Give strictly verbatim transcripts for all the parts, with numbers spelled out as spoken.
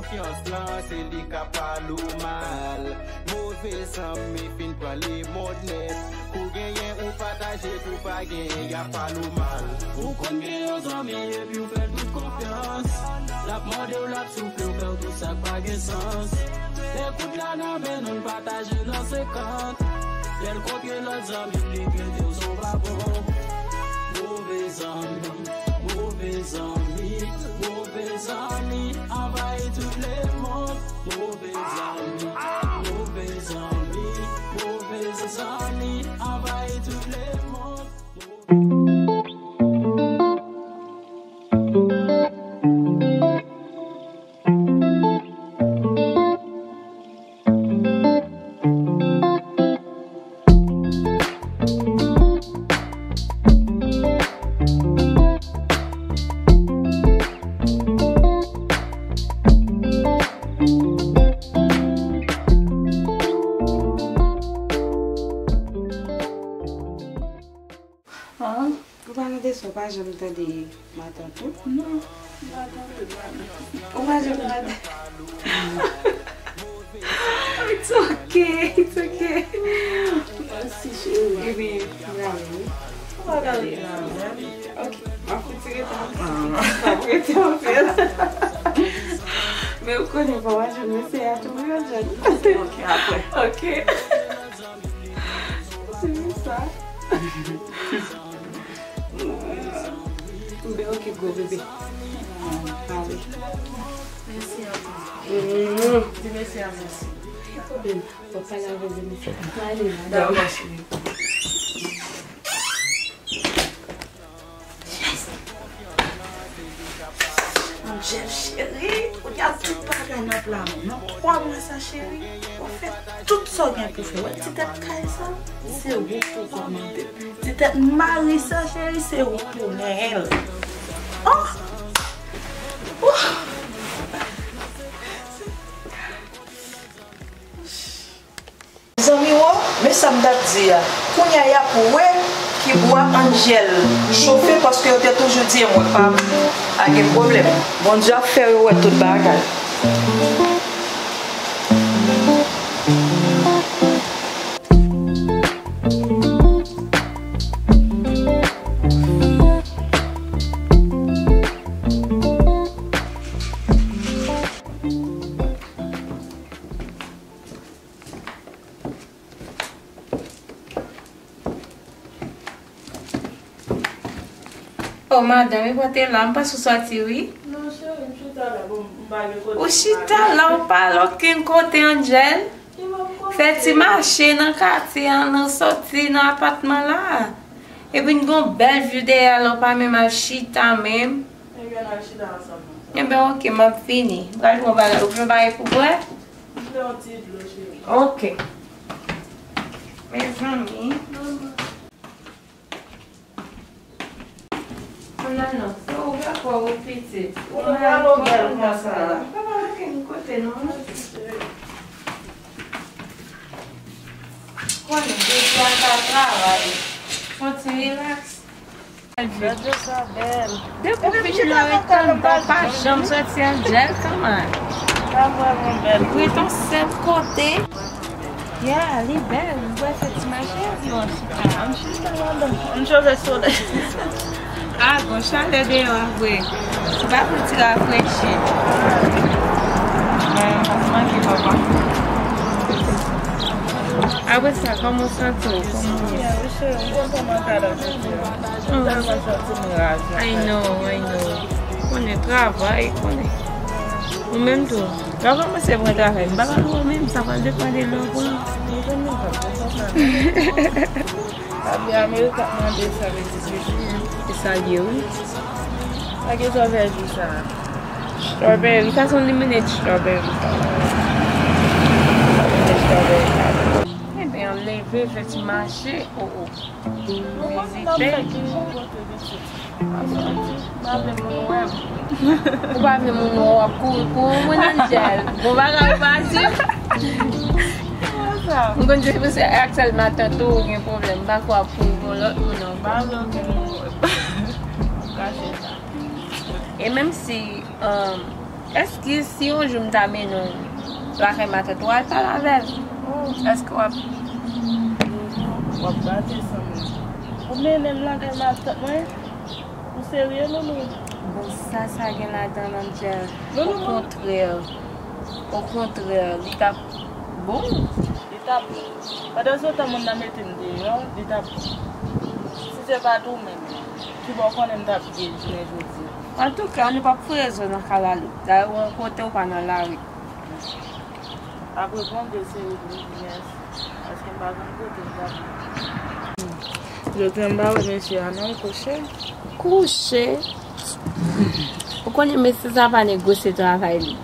Konfyans lan, se li k ap pale w mal. Move zanmi fin pran lemonn nèt. Kou genyen ou pataje, kou pa genyen y ap pale w mal. Ou konn gen yon zanmi epi w fè l tout konfyans. L ap mande w, l ap soufle w, fè w tout sa k pa gen sans. Lè kout la nan men nou, n pataje l an senkant. Lè l kontre lòt zanmi, li trete w se yon babon. Move zanmi, move zanmi, move zanmi anvayi tout lemonn. Move zanmi, move zanmi, move zanmi anvayi tout lemonn. Ah, ou pa nan de sa, ou pa janm tande matant ou? Non, matant ou, matant. Ou pa janm tande? It's okay, it's okay. Mèsi, cheri. Ebyen, m prale, wi. Ou pa prale, non. Ok, m ap retire tan. M ap retire anpil. Men ou konnen, fò w pa janm eseye a tou, wi, Angel. Ok, apre. Ok. Se pou sa. Mwen oke gwo bebe. Ale. Mèsi anpil. Di mèsi a mèsi. Pa gen pwoblèm. Fò pale avè bebe. Ale, ale. Dakò, cheri. Angel cheri, kounye a tout bagay nan pla mwen. Nan twa mwa sa cheri, w ap fè tout sa w gen pou fè. Wè ti tèt kay sa, se ou pou kòmande. Ti tèt mari sa cheri, se ou pou renyen l. Oh! Oh! Zanmi wo, men sa m t ap di a. Kounye a y ap wè ki bwa Angel chofe paske yo te toujou di e mwen pa, pa gen pwoblèm. Bondye ap fè yo wè tout bagay. Oh, madanm, e pote la, m panse w sòti, wi. Non, cheri, m chita la, bon, m pa gen kote. Ou chita la, ou pa al okenn kote, Angel. Fè ti mache nan katye an, nan sòti nan apatman la. Epi n gon bèl view dèyè la, ou pa menm al chita menm. Ebyen, n al chita ansanm, non. Ebyen, oke, m ap vini. M pral pran bagay, ou pran bagay pou bwè? M pran yon ti dlo, cheri. Oke. Mezanmi. Manman. Manman, non, se ou k ap wè ou pitit. Ou pa pale bèl konsa. Ou pa pale okenn kote, non. Konnen, depi al pa travay. Fon ti rilaks. Radyo sa bèl. Depi w vin la, ou ret anndan, pa janm sòti Angel, kòman? Sa vrèman bèl. Ou ret yon sèl kote. Yeah, li bèl. Ou wè se ti mache, epi w ap chita. Ann chita ladan. Ann chove solèy. Ah, gon chalè deyò a vre. Se pa pou ti rafrechi. Men, pa manke papa. Apre sa, kòman w santi w? Kòman w ye? Byen, wi, cheri, m kontan mwen ka la jodi a. M tèlman santi m raje. I know, I know. Konnen travay, konnen. Ou menm tou. Lè w kòmanse pran travay, m pa pral wè w menm, sa pral depann de lè w pran. M konnen sa, m kontan. Papi Amerik ap mande sa, men di se jwi. E sa l ye, wi. Sa gen strawberry jwi sa. Strawberry, sa se yon lemonade strawberry sa. Lemonade strawberry sa. Ebyen, leve, fè ti mache, oh, oh. Vizite. Ou pa vle moun wè m. Ou pa vle moun wè w ap kouri, kouri, mwen Angel. Bon bagay ou pa di. M konn di se ak sèl matant ou ou gen pwoblèm. M pa kwè w ap kouri pou lòt moun ankò. M pa vle okenn moun wè m. M kache sa. E menm si, um, Eskiz, si yon jou m ta mennen w lakay matant ou, al pale avè l. Oh. Èske w ap... Jojo, w ap bate san mwen. Ou mennen m lakay matant mwen? Ou serye, Loulou? Bon, sa, sa gen ladan l, Angel? Loulou, okontrè, okontrè, li t ap bon. Li t ap, pandan se tan, moun nan mete m deyò, li t ap, si se pa t ou menm, kibò w konnen m t ap ye jounen jodi a? Antouka, nou p ap foure zo nan kalalou. Dayè, ou yon kote, ou pa nan lari. Apre Bondye, se ou pou m di mèsi, paske m pa konn kote m t ap ye. Jodi a, m pa wè mesye a non, l kouche. Kouche? Ou konnen mesye sa pa negosye travay li.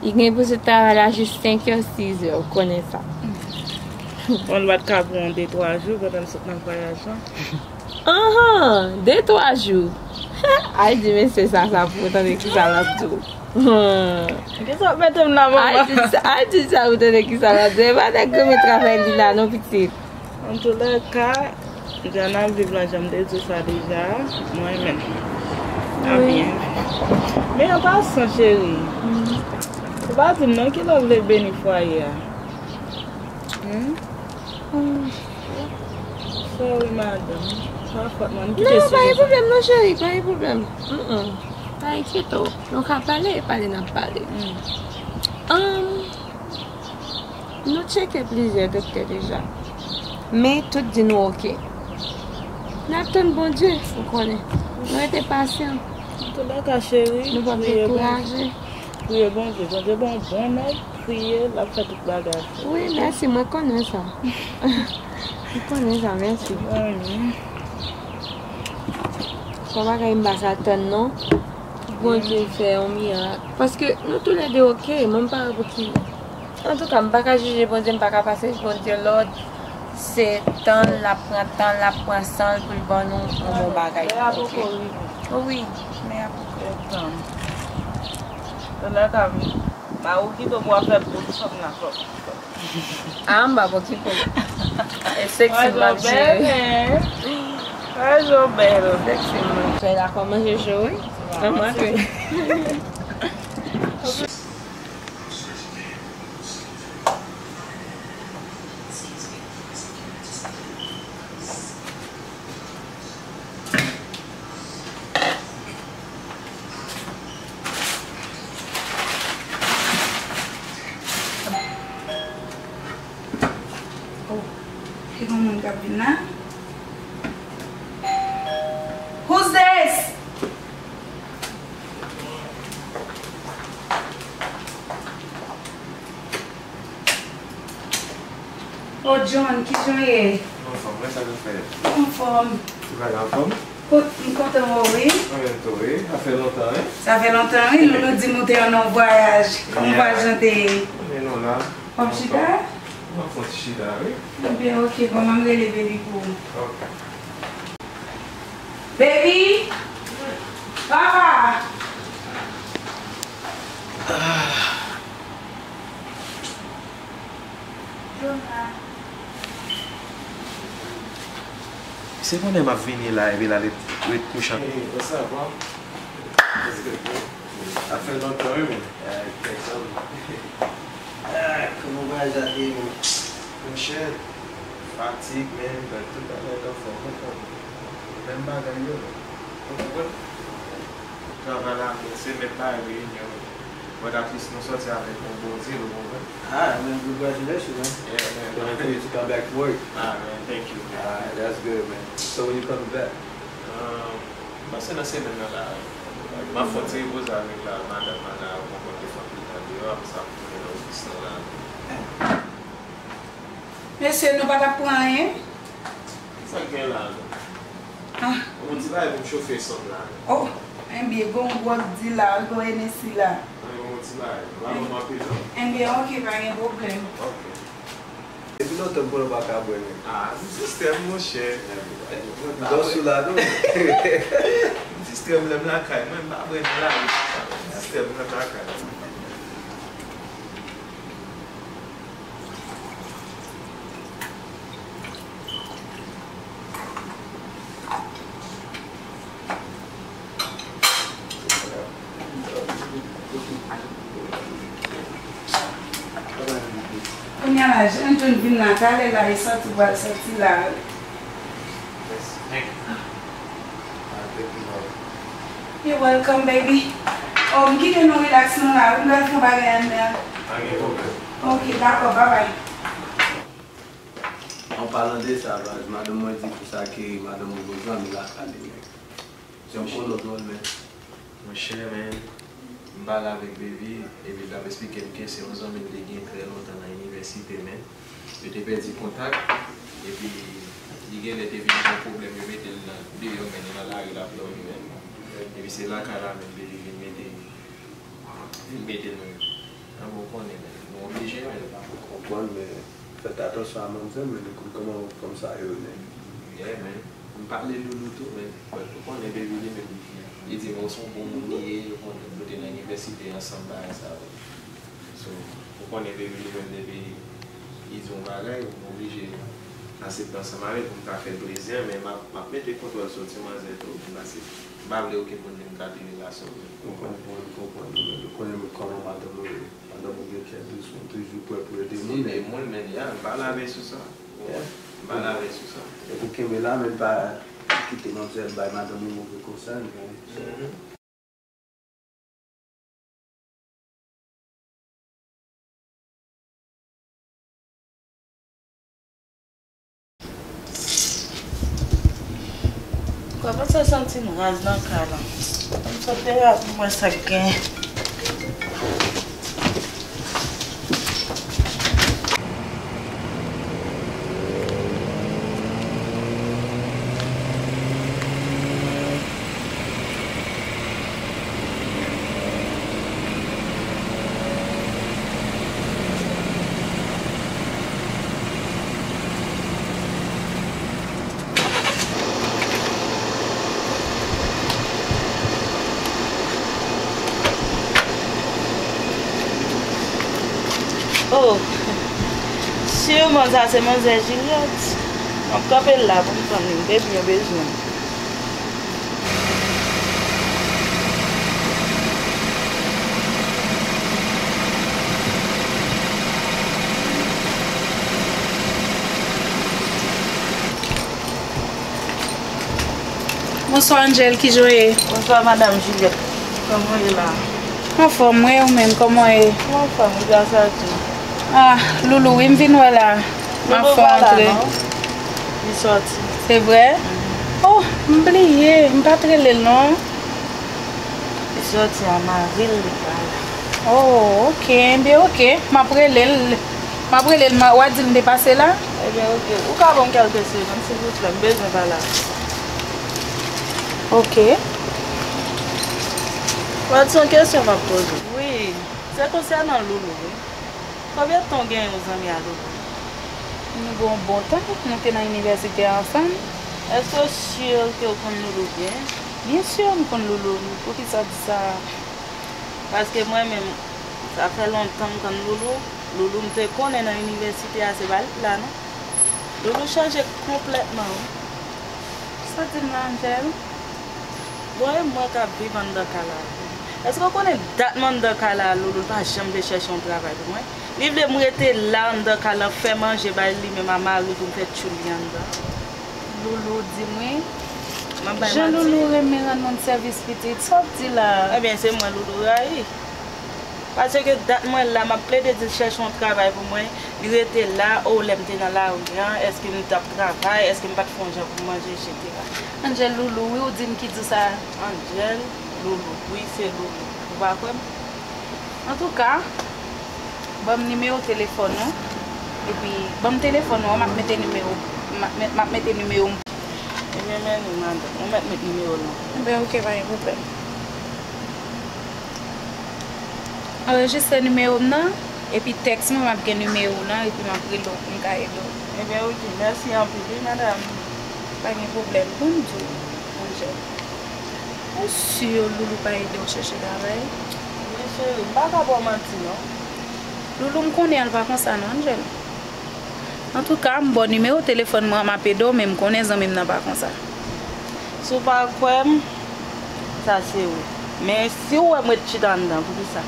Li gen pou sot travay la jis senk è, sis è, ou konnen sa. Bon, l pa t ka pran de twa jou pandan l sot nan vwayaj lan? Anhan, de twa jou. Al di mesye sa, sa pou w tande kisa l ap di w. Kisa w ap mete m la, manman? Al di sa, al di sa pou w tande kisa l ap di w. E pa nèg renmen travay li la non, pitit. Antoulèka, jan n ap viv lan, jan m te di w sa deja, mwen menm. Wi. Byen. Men an pasan, cheri, ou pa di m non kilè w vle beni fwaye a. Hmm? Hmm. Sorry, madanm. Pa fòt mwen. M kite... Non, pa gen pwoblèm non, cheri, pa gen pwoblèm. Mm-mm. Pa enkyete w. Nou ka pale, e pale n ap pale. Hmm. Ann, nou tcheke plizyè doktè deja. Men tout di nou oke. N ap tann Bondye, ou konnen. Nou rete pasyan. Antoulèka, cheri, nou p ap dekouraje. Priye Bondye. Bondye ba w bon nèg. Priye, l ap fè tout bagay. Wi, mèsi, mwen konnen sa. Mwen konnen sa, mèsi. Bon bagay, m pa ka tann non. Bondye fè yon mirak. Paske nou toulède oke, mwen m pa wè pou ki. Antouka, m pa ka jije Bondye, m pa ka pase Bondye lòd. Se tan l ap pran tan l, l ap pran san l pou l ban nou yon bon bagay. Lè a poko rive. Wi, lè a poko. Tann. Tann la ka vin. Mari w kite w pou w ap fè boul fanm nan kòb. A, m p ap okipe w. E seksi m ap jere. Wè, Jobèl. Seksi m ap jere. Fè la kòmanse cho, wi. Kòmanse. Oh, se yon moun k ap vin la? Who's this? Oh, John, kijan w ye? Anfòm, mwen sa k ap fèt? Anfòm. Ou pa anfòm? Kot, m kontan wè w, wi. Mwen menm tou, wi. Sa fè lontan, wi. Sa fè lontan, wi. Loulou di m ou te nan yon vwayaj. Kòman vwayaj lan te ye? Men nou la. W ap chita? M ap fè yon ti chita, wi. Ebyen, oke, kòman m rele baby pou ou? Oke. Baby! Papa! Se konnen m ap vini la, epi l al ret, ret kouche. Sa va? Sa fè lontan, wi, men. Ah, kòman vwayaj la te ye, men? Monchè, fatig, men, but tout bagay anfòm, anfòm. Menm bagay yo, men. Ou konprann? Travay la, men, se menm bagay, reyinyon. But at least nou sòti avèk yon bon deal, ou konprann? Ah, man, congratulations, man. Yeah, man. So hopefully you come back to work. Ah, man, thank you, man. Ah, that's good, man. So when you coming back? Um, Panse nan semèn nan la, m ap fè yon ti repoze avèk la, madanm mwen la, mwen konte fè anpil tan deyò, apre sa m tounen nan ofis lan la. Mesye, nou pa t ap pran anyen? Sa k gen la, non? Ah. Yon ti bagay pou m chofe san m la, non? Oh, enbyen, gon gwòg di la, gon Hennessy la. Wi, yon ti bagay. Pa ban m anpil, non? Enbyen, oke, pa gen pwoblèm. Oke. Depi lontan m konnen w pa ka bwè, men. Ah, m sistèm, monchè. M dòs ou la, non? M sistèm lè m lakay mwen, m pa bwè nan lari. M sistèm lè m lakay. Kounye a la, Jean John vin la, talè la, e sòti, pral sòti la. You're welcome, baby. Oh, m kite nou relax nou la, wi, m pral fè yon bagay anndan. Pa gen pwoblèm. Ok, dakò, bye bye. An palan de sa, baz, madanm mwen di konsa ke madanm mwen gon zanmi lakay li, men. Jan m konnen w dwòl, men. Monchè, men, m pale avèk Baby, epi l t ap esplike m ke se yon zanmi l te gen trè lontan nan inivèsite, men. Yo te pèdi kontak, epi li genlè te vin gen pwoblèm, yo mete l nan deyò, men li nan lari l ap dòmi, men. Epi se lakay la menm Baby vin mete, vin mete nou. An bon, konnen, men, nou oblije, men. Konprann, men fèt atansyon a manzè, men nou konn kòman fanm sa yo, men. Yeah, men. M pale Loulou tou, men, but ou konnen Baby li menm, li di m, oh, se yon bon moun li ye, ou konnen, nou te nan inivèsite ansanm, bagay sa yo. So, ou konnen Baby li menm depi li di yon bagay, m oblije aksepte ansanm avè l pou m ka fè l plezi, men m ap, m ap mete kontwòl sou ti manzè tou, paske m pa vle okenn moun di m gate relasyon nou. Konprann, konprann, konprann, men ou konnen kòman madanm ou ye. Pandan moun gen kè dous, moun toujou prè pou ede moun. Ede moun, men ya, m pa lave sou sa. Yeah. M pa lave sou sa. Epi kenbe la, men pa kite manzè bay madanm ou move konsèy, men. Mhm. Kòmanse santi m raz nan kay la. M sot deyò pou m wè sa k gen. Oh, siman sa se manzè Juliette. M ap kanpe la pou m tann li, m te byen bezwen l. Bonswa, Angel, kijan w ye? Bonswa, Madam Juliette. Kòman w ye la? Anfòm, wi, ou menm, kòman w ye? M anfòm, wi, gras a Dye. Ah, Loulou, wi, m vin wè la. M ap fè antre. Li sòti. Se vre? Mhm. Oh, m bliye, m pa t rele l non. Li sòti a mari l, li pa la. Oh, ok, ebyen ok. M ap rele l. M ap rele l, w a di l m te pase la? Ebyen ok. Ou ka ban m kèlke segonn, silvouplè, m bezwen pale avè l. Ok. W a di se yon kesyon m ap poze w. Wi, se konsènan Loulou, wi. Konbyen tan w gen yon zanmi a Loulou? Nou gen yon bon tan, nou te nan inivèsite ansanm. Èske w si ke w konn Loulou byen? Byen si, m konn Loulou. Poukisa w di sa? Paske mwen menm, sa fè lontan m konn Loulou. Loulou m te konnen nan inivèsite a, se pa li k la non. Loulou chanje konplètman, wi. Sa w di m la, Angel? Bon, e mwen k ap viv anndan kay la. Èske w konnen dat mwen anndan kay la, Loulou pa janm vle chèche yon travay pou mwen? Li vle m rete la anndan kay la, fè manje bay li menm a mari l pou m fè tchoul li anndan. Loulou di m wi. M ap bay manti? Jan Loulou renmen rann moun sèvis pitit, sa w di la? Ebyen, se mwen Loulou rayi. Paske dat mwen la, m ap plede di l chèche yon travay pou mwen. Li rete la, o, lè m te nan lari an, èske m t ap travay, èske m pa t fè yon jan pou m manje, etsetera. Angel, Loulou, wi, ou di m ki di w sa. Angel, Loulou, wi, se Loulou. Ou pa kwè m? Antouka, ban m nimewo telefòn ou. Epi, ban m telefòn ou an, m ap mete nimewo, m ap met, m ap mete nimewo m. Ebyen, men li, madanm. Ou mèt met nimewo l lan. Ebyen, ok, pa gen pwoblèm. Anrejistre nimewo m nan, epi tèks mwen, m ap gen nimewo w lan, epi m ap rele w pou m ka ede w. Ebyen, ok. Mèsi anpil, wi, madanm. Pa gen pwoblèm. Ban m di w, Angel. Ou si Loulou pa ede w chèche travay? Wi, cheri, m pa ka ba w manti, non. Loulou, m konnen l pa konsa, non, Angel. Antouka, m ba w nimewo telefòn mwen an, m ap ede w, men m konnen zanmi m nan pa konsa. Si w pa kwè m, sa se ou. Men si w wè m ret chita anndan, poukisa?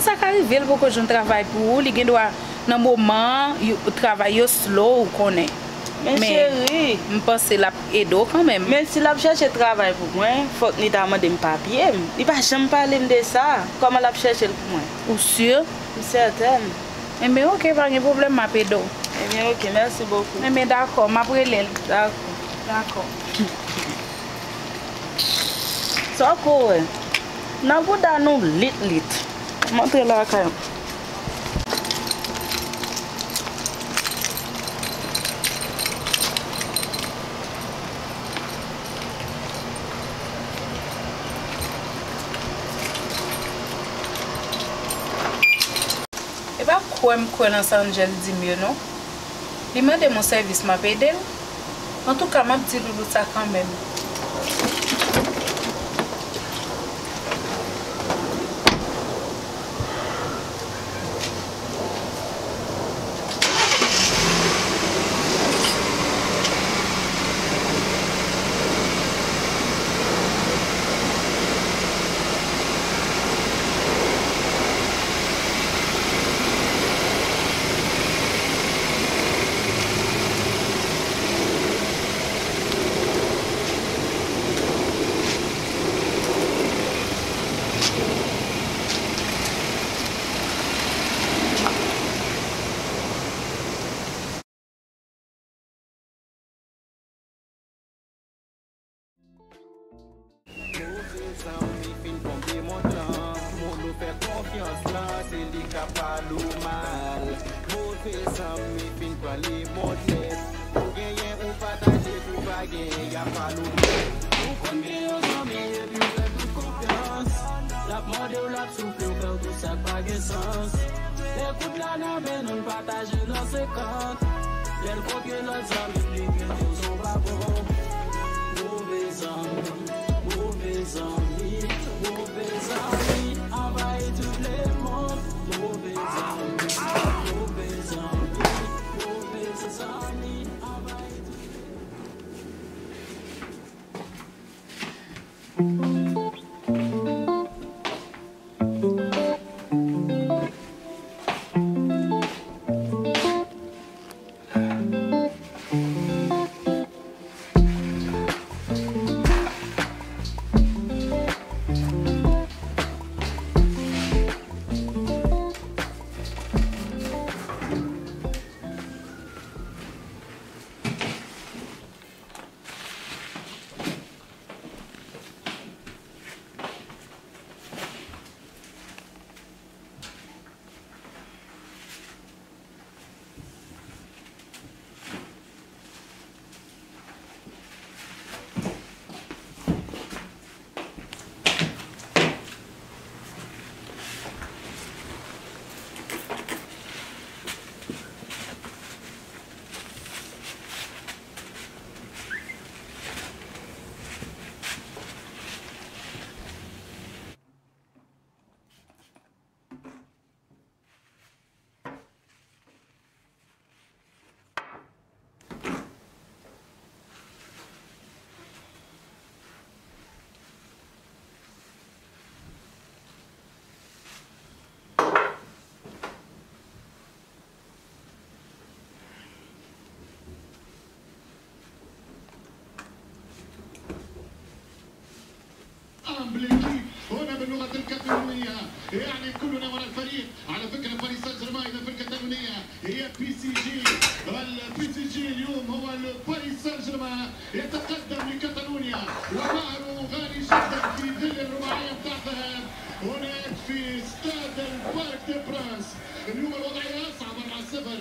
Sa ka rive l poko jwenn travay pou ou, li gen dwa nan moman an, yo, travay yo slow, ou konnen. Men cheri, m panse l ap ede w kanmenm. Men si l ap chèche travay pou mwen, fòk li ta mande m papye m. Li pa janm pale m de sa. Kòman l ap chèche l pou mwen? Ou si? M sètèn. Enben, oke, pa gen pwoblèm, m ap ede w. Enben, oke, mèsi bokou. Enben, dakò, m ap rele l. Dakò. Dakò. Sa w ko wè? Nan bouda nou lit lit. M antre lakay mwen. E pa kwè m kwè nan sa Angel di m yo non. Li mande m yon sèvis, m ap ede l. Antouka, m ap di Loulou sa kanmenm. Move zanmi fin tonbe montan. Moun ou fè konfyans lan, se li k ap pale w mal. Move zanmi fin pran limon nèt. Ou genyen, ou pataje, ou pa genyen, y ap pale w mal. Ou konn gen yon zanmi epi w fè tout konfyans. L ap mande w, l ap soufle w, fè w tout sa k pa gen sans. Lè kout la nan men nou, n pataje nan senkant. Lè l konfye lòt zanmi, li kite w, sa w pa bon. Move zanmi, move zanmi, move zanmi anvayi tout lemonn. Move zanmi, move zanmi, move zanmi anvayi tout lemonn. Ambli ki, ona bello katika dunia, yani كلنا ورا الفريق. على فكرة باريس سان جيرمان إذا في الكتالونية هي بي سي جي. البي سي جي اليوم هو الباريس سان جيرمان يتقدم لكاتالونيا، ومهره غالي جدا في ظل الرباعية بتاع الذهاب هناك في استاد البارك دي برانس. اليوم الوضعية أصعب، أربعة صفر.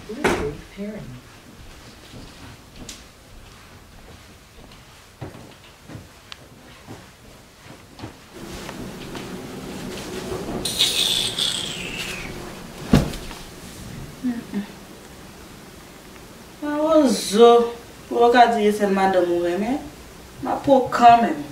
Bluetooth pairing. Mawozo, pou w ka di se sèl madanm ou renmen, m ap pran w kanmenm.